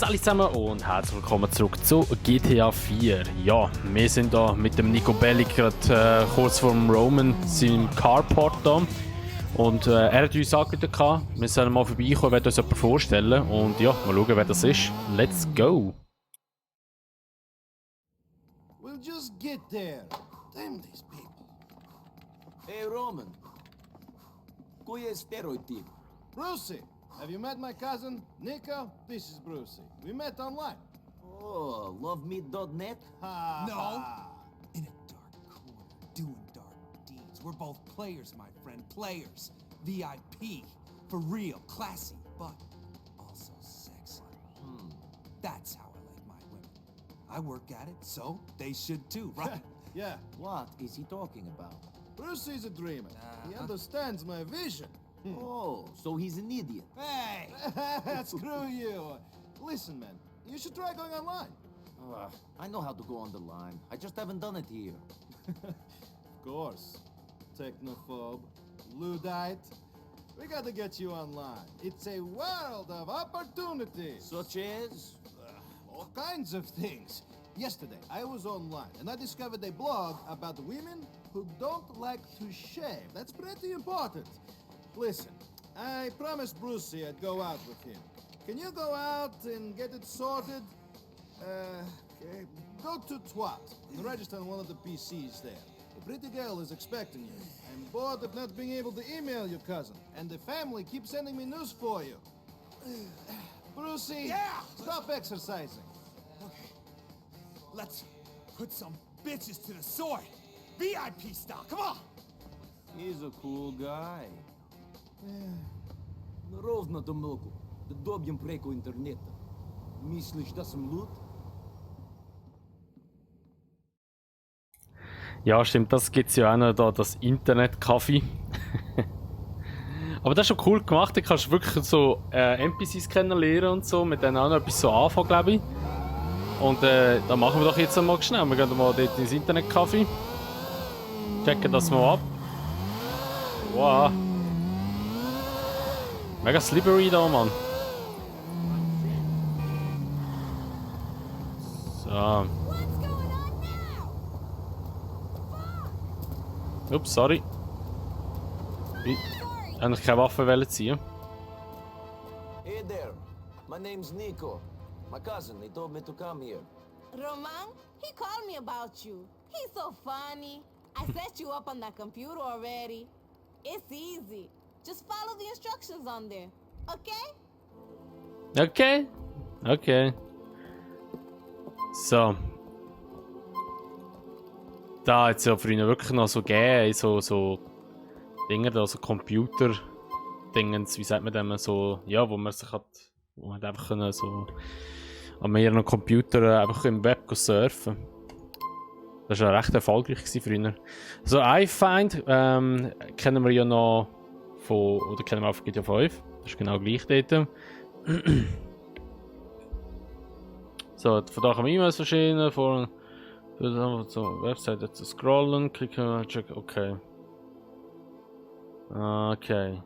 alle zusammen und herzlich willkommen zurück zu GTA 4. Ja, wir sind da mit dem Nico Bellic gerade kurz vor dem Roman, seinem Carport da. Und er hat uns angerufen, wir sollen mal vorbeikommen, werden uns jemanden vorstellen. Und ja, mal schauen, wer das ist. Let's go! We'll just get there. Damn these people. Hey, Roman. Koji je stereotip? Brucey, have you met my cousin, Nico? This is Brucey. We met online. Oh, lovemeet.net? Ha, No. ha. In a dark corner, doing dark deeds. We're both players, my friend. Players. VIP. For real. Classy, but also sexy. That's how I like my women. I work at it, so they should too, right? Yeah, What is he talking about? Brucey's a dreamer. He understands my vision. Oh, so he's an idiot. Hey! Screw you. Listen, man, you should try going online. I know how to go on the line. I just haven't done it here. Of course. Technophobe, Luddite. We gotta get you online. It's a world of opportunities. Such as? All kinds of things. Yesterday, I was online and I discovered a blog about women who don't like to shave. That's pretty important. Listen, I promised Brucey I'd go out with him. Can you go out and get it sorted? Okay. Go to Twat and register on one of the PCs there. A pretty girl is expecting you. I'm bored of not being able to email your cousin, and the family keeps sending me news for you. Brucey, Yeah! stop exercising. Okay. Let's put some bitches to the sword. VIP style. Come on! He's a cool guy. Ровно до много. Да добьем preko интернета. Myślisz, das im Loot? Ja, stimmt, das gibt es ja auch noch da, das Internet-Café. Aber das ist schon cool gemacht, da kannst du wirklich so NPCs kennenlernen und so, mit denen auch noch etwas so anfangen, glaube ich. Und da machen wir doch jetzt einmal schnell, wir gehen mal dort ins Internet-Café. Checken das mal ab. Wow. Mega slippery da, Mann. So. Ups, sorry. Ich wollte keine Waffe ziehen. Hey there. My name's Nico. My cousin, he told me to come here. Roman, he called me about you. He's so funny. I set you up on that computer already. It's easy. Just follow the instructions on there, okay? Okay. Okay. So. Da hat es ja früher wirklich noch so gegeben, so Dinge, da, so Computer-Dingens, wie sagt man dem, so, ja, wo man sich hat, wo man einfach können, so an mehreren Computern einfach im Web surfen. Das war ja recht erfolgreich früher. So, iFind kennen wir ja noch von, oder kennen wir auch von GTA 5, das ist genau gleich dort. So, von da kann man E-Mails verschicken, von zur Webseite zu scrollen, klicken, check, okay. Okay.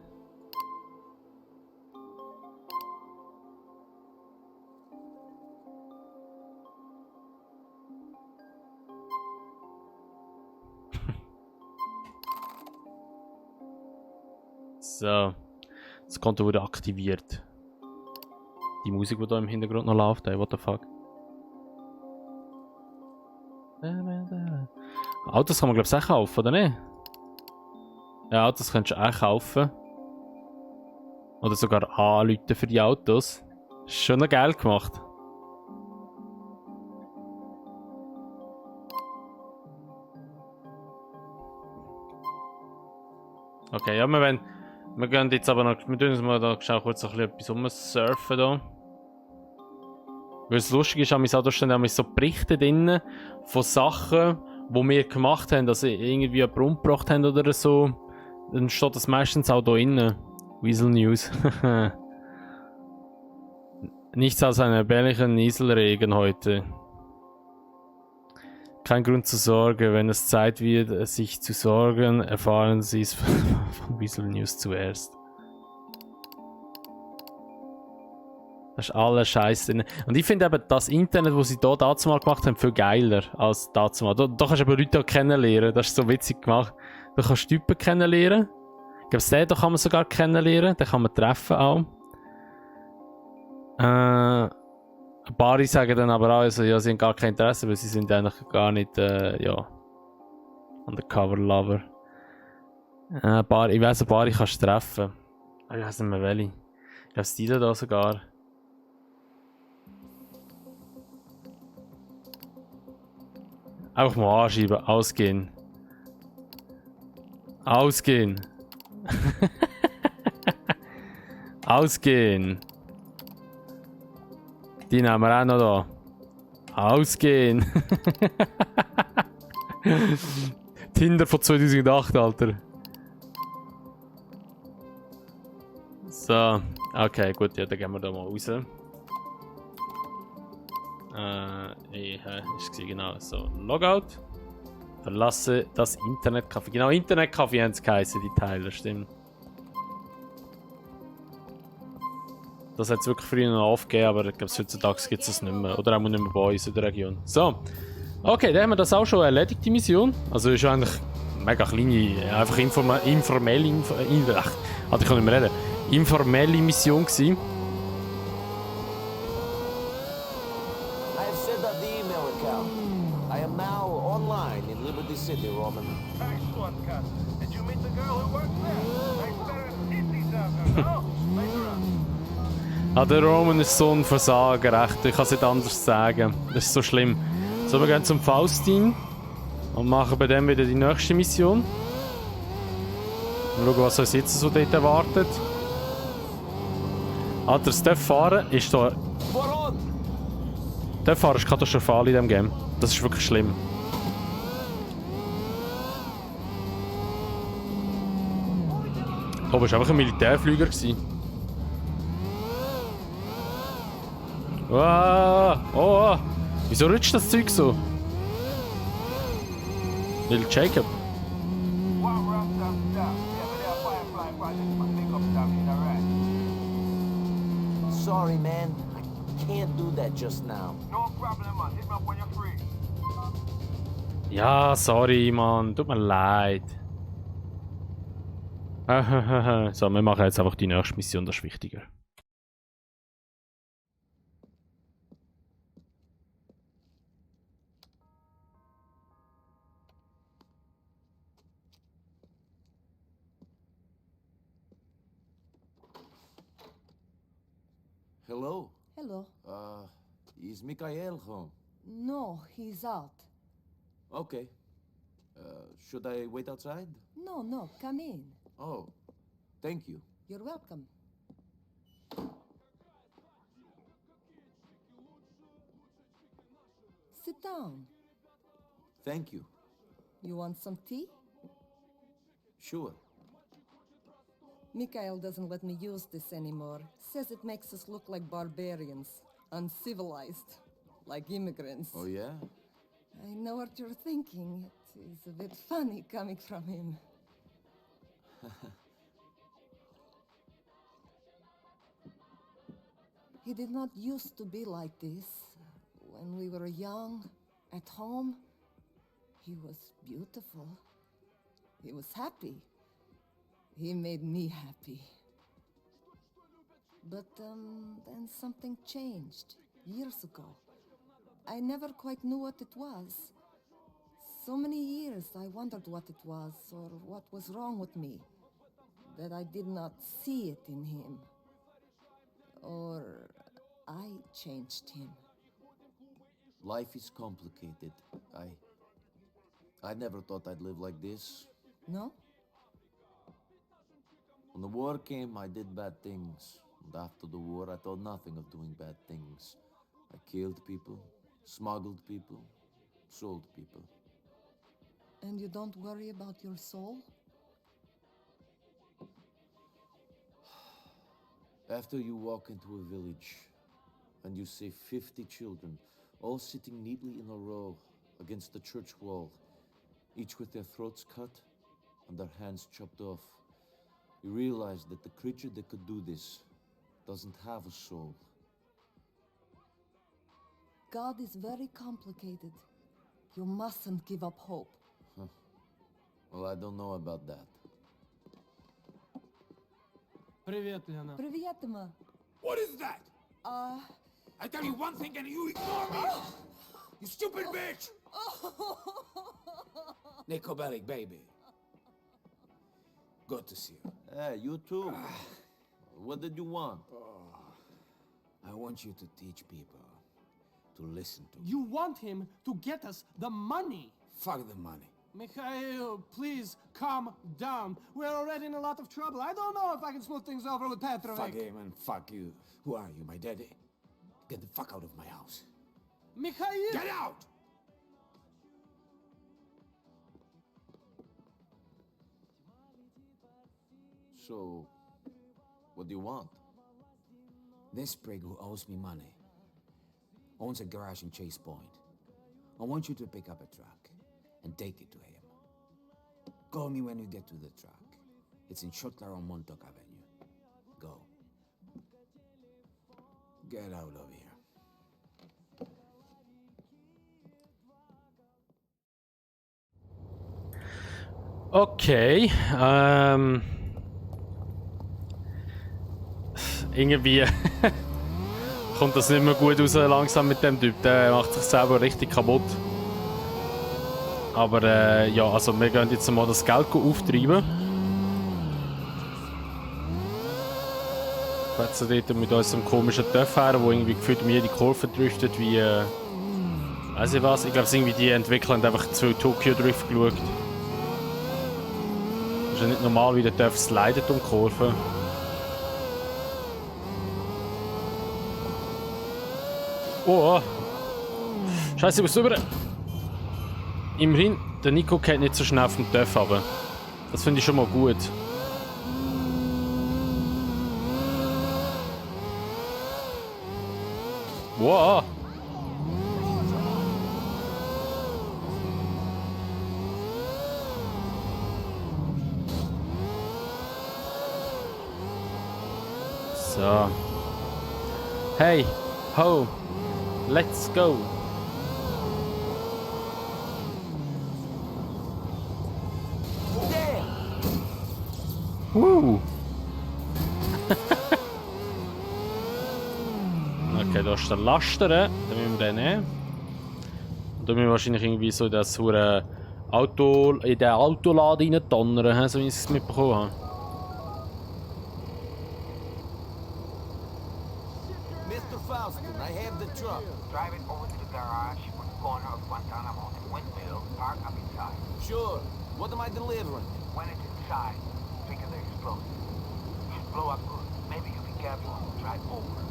So. Das Konto wurde aktiviert. Die Musik, die da im Hintergrund noch läuft, ey, what the fuck. Autos kann man glaube ich auch kaufen, oder nicht? Ja, Autos kannst du auch kaufen. Oder sogar anrufen für die Autos. Ist schon noch geil gemacht. Okay, ja, wir gehen jetzt aber noch, wir tun uns mal da kurz ein bisschen etwas surfen da. Weil es lustig ist, da stehen so Berichte drin von Sachen, die wir gemacht haben, also irgendwie jemanden umgebracht haben oder so. Dann steht das meistens auch da drin. Weasel News. Nichts als einen bärlichen Nieselregen heute. Kein Grund zu sorgen, wenn es Zeit wird, sich zu sorgen, erfahren Sie es von Weasel News zuerst. Da ist alles Scheiße drin. Und ich finde eben das Internet, das sie hier dazu mal gemacht haben, viel geiler als dazu mal. Da kannst du aber Leute auch kennenlernen. Das ist so witzig gemacht. Du kannst Typen kennenlernen. Ich glaube, den kann man sogar kennenlernen. Den kann man treffen auch. Ein paar sagen dann aber auch, also, ja, sie haben gar kein Interesse, weil sie sind eigentlich gar nicht, ja, Undercover-Lover. Ich weiss, ein paar kannst du treffen. Ich weiss nicht mehr welche. Ich glaube, Stile da sogar. Einfach mal anschreiben, ausgehen. Ausgehen. Ausgehen. Die nehmen wir auch noch da. Ausgehen. Tinder von 2008, Alter. So. Okay, gut, ja, dann gehen wir da mal raus. Ist genau so. Logout. Verlasse das Internetcafé. Genau, Internetcafé haben es geheißen, die Teile, stimmt. Das hat es wirklich früher noch aufgegeben, aber ich glaube, heutzutage gibt es das nicht mehr. Oder auch nicht mehr bei uns in der Region. So. Okay, dann haben wir das auch schon erledigt, die Mission. Also ist eigentlich mega kleine, einfach informelle ich kann nicht mehr reden. Informelle Mission gewesen. I have set up the email account. I am now online in Liberty City, Roman. Excellent, cousin. Did you meet the girl who works there? Nice better than Indy's no? Later on. Der Roman ist so ein Versager, echt. Ich kann es nicht anders sagen. Das ist so schlimm. So, wir gehen zum Faustin und machen bei dem wieder die nächste Mission. Mal schauen, was uns jetzt so dort erwartet. Der Steph-Fahren ist da. Voron! Der Fahrer ist katastrophal in diesem Game. Das ist wirklich schlimm. Oben war einfach ein Militärflüger. Oh, wieso rutscht das Zeug so? Little Jacob. One round down south. Yeah, but there are Firefly projects must pick up down in Iraq. Sorry, man. I can't do that just now. No problem, man. Hit me up when you're free. Ja, sorry, Mann. Tut mir leid. So, wir machen jetzt einfach die nächste Mission, das ist wichtiger. Hello? Hello. Is Mikhail home? No, he's out. Okay. Should I wait outside? No, come in. Oh, thank you. You're welcome. Sit down. Thank you. You want some tea? Sure. Mikhail doesn't let me use this anymore. Says it makes us look like barbarians. Uncivilized. Like immigrants. Oh, yeah? I know what you're thinking. It is a bit funny coming from him. He did not used to be like this. When we were young, at home, he was beautiful. He was happy. He made me happy. But then something changed years ago. I never quite knew what it was. So many years I wondered what it was or what was wrong with me, that I did not see it in him. Or I changed him. Life is complicated. I never thought I'd live like this. No? When the war came, I did bad things. And after the war, I thought nothing of doing bad things. I killed people, smuggled people, sold people. And you don't worry about your soul? After you walk into a village and you see 50 children all sitting neatly in a row against the church wall, each with their throats cut and their hands chopped off, you realize that the creature that could do this doesn't have a soul. God is very complicated. You mustn't give up hope. Well, I don't know about that. Привет, Лена. Привет, Emma. What is that? I tell you one thing and you ignore me! You stupid bitch! Nico Bellic, baby. Good to see you. Hey, you too. What did you want? I want you to teach people to listen to me. You want him to get us the money. Fuck the money. Mikhail, please calm down. We're already in a lot of trouble. I don't know if I can smooth things over with Petrovic. Fuck him and fuck you. Who are you, my daddy? Get the fuck out of my house. Mikhail! Get out! So, what do you want? This prig who owes me money owns a garage in Chase Point. I want you to pick up a truck and take it to him. Call me when you get to the truck. It's in Schottler on Montauk Avenue. Go. Get out of here. Okay, irgendwie kommt das nicht mehr gut raus langsam mit dem Typ, der macht sich selber richtig kaputt. Aber ja, also wir gehen jetzt mal das Geld auftreiben. Jetzt dort mit unserem komischen Töpfherr, der irgendwie gefühlt um jede Kurve driftet, wie weiß ich was, ich glaube irgendwie die Entwickler haben einfach zu Tokyo Drift geschaut. Ist ja nicht normal, wie der Töpf slidet um die Kurve. Oh! Scheiße, ich muss rüber! Immerhin, der Nico geht nicht so schnell auf den Töpf runter. Das finde ich schon mal gut. Wow! So. Hey! Ho! Let's go! Okay, da ist der Laster, den müssen wir den nehmen. Und da müssen wir wahrscheinlich irgendwie so in das Auto, in den Autoladen rein donnern, so wie ich es mitbekommen habe. Mr. Faustin, I have the truck. Drive it over to the garage on the corner of Guantanamo and Windmill. Park up inside. Sure. What am I delivering? When it's inside, trigger the explosive. It should blow up good. Maybe you be careful when you drive over.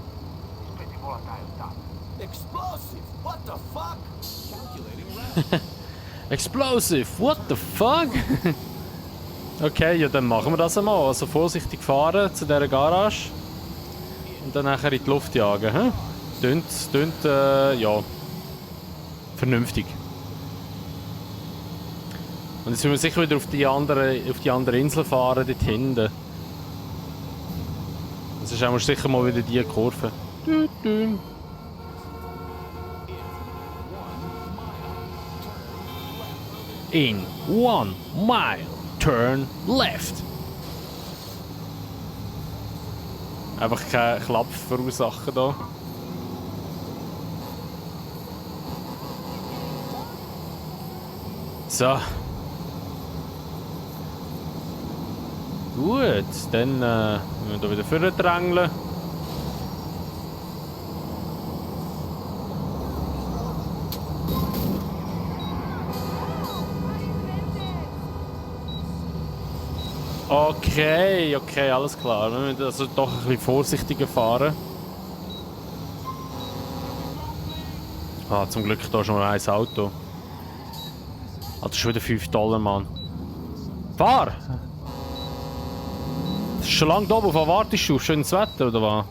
It's pretty volatile stuff. Explosive! What the fuck? Calculating round. Explosive! What the fuck? Okay, ja dann machen wir das einmal. Also vorsichtig fahren zu dieser Garage. Und dann nachher in die Luft jagen. Hm? Tönt, ja, vernünftig. Und jetzt müssen wir sicher wieder auf die andere Insel fahren, dort hinten. Das ist auch sicher mal wieder die Kurve. In 1 mile, turn left. Einfach keinen Klapp verursachen hier. So. Gut, dann müssen wir hier wieder vordrängeln. Okay, alles klar. Wir müssen also doch ein bisschen vorsichtiger fahren. Ah, zum Glück da schon mal ein Auto. Ah, das ist schon wieder $5, Mann. Fahr! Das ist schon lange da oben, auf wartest du? Schönes Wetter, oder was?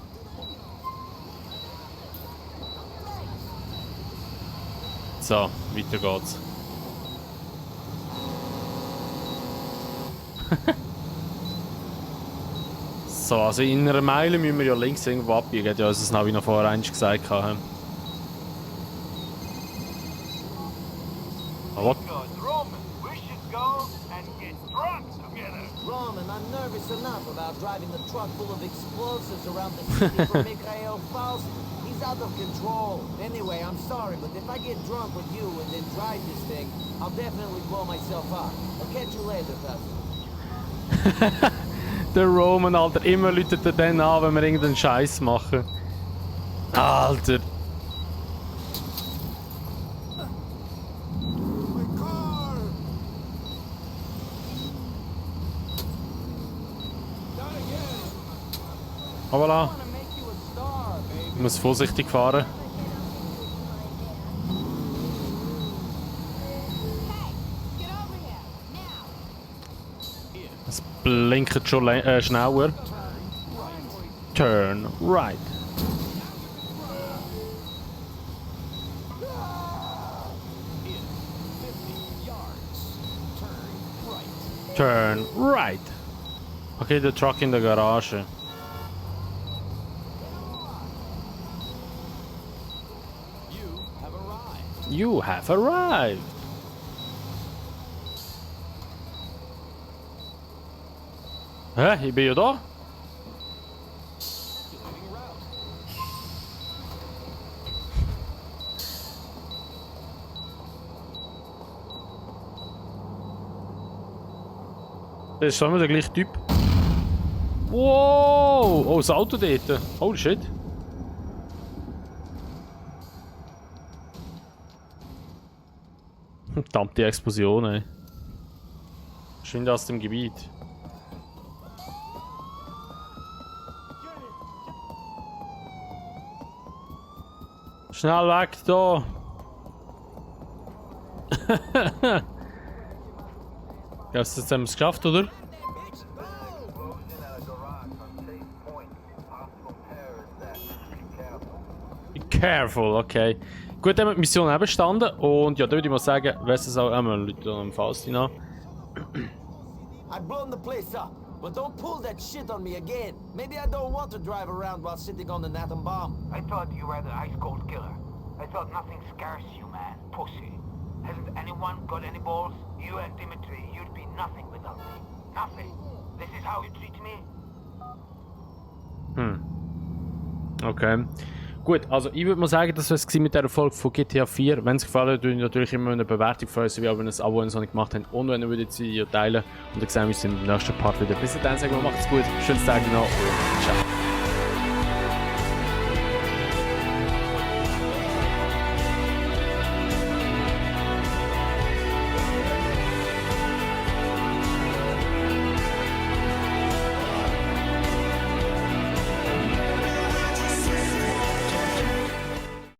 So, weiter geht's. So, also in einer Meile müssen wir ja links irgendwo abbiegen, hat ja unser Navi noch vorher eins gesagt. I'm nervous enough about driving a truck full of explosives around the city for Mikhail Faust. He's out of control. Anyway, I'm sorry, but if I get drunk with you and then drive this thing, I'll definitely blow myself up. I'll catch you later, cousin. Der Roman, Alter, immer läutet er dann an, wenn wir irgendeinen Scheiß machen. Alter. My car! Not again! Aber voilà. I wanna make you a star, baby. Ich muss vorsichtig fahren. Hey, get over here, now. Es blinkt schon schneller. Turn right. Turn right. Okay, der Truck in der Garage. You have arrived. Hä? Ich bin ja da. Das ist immer der gleiche Typ. Wow! Oh, das Auto dort. Holy shit. Verdammte Explosion, ey. Schön aus dem Gebiet. Schnell weg da! Ja, jetzt haben wir es geschafft, oder? Be careful, okay. Gut, dann haben wir die Mission auch bestanden. Und ja, da würde ich mal sagen, wer es auch einmal Leute am Faust an. I've blown the place up, but don't pull that shit on me again. Maybe I don't want to drive around while sitting on an atom bomb. I thought you were the ice-cold killer. I thought nothing scares you, man. Pussy. Hasn't anyone got any balls? You and Dimitri, you'd be nothing without me. Nothing. This is how you treat me? Okay. Gut, also ich würde mal sagen, das war es mit dieser Folge von GTA 4. Wenn es gefallen hat, würde ich natürlich immer eine Bewertung freuen, wie auch wenn ihr ein Abo noch nicht gemacht habt. Und wenn ihr würdet sie teilen. Und dann sehen wir uns im nächsten Part wieder. Bis dann, sagen wir, macht's gut, schönes Tag noch und ciao.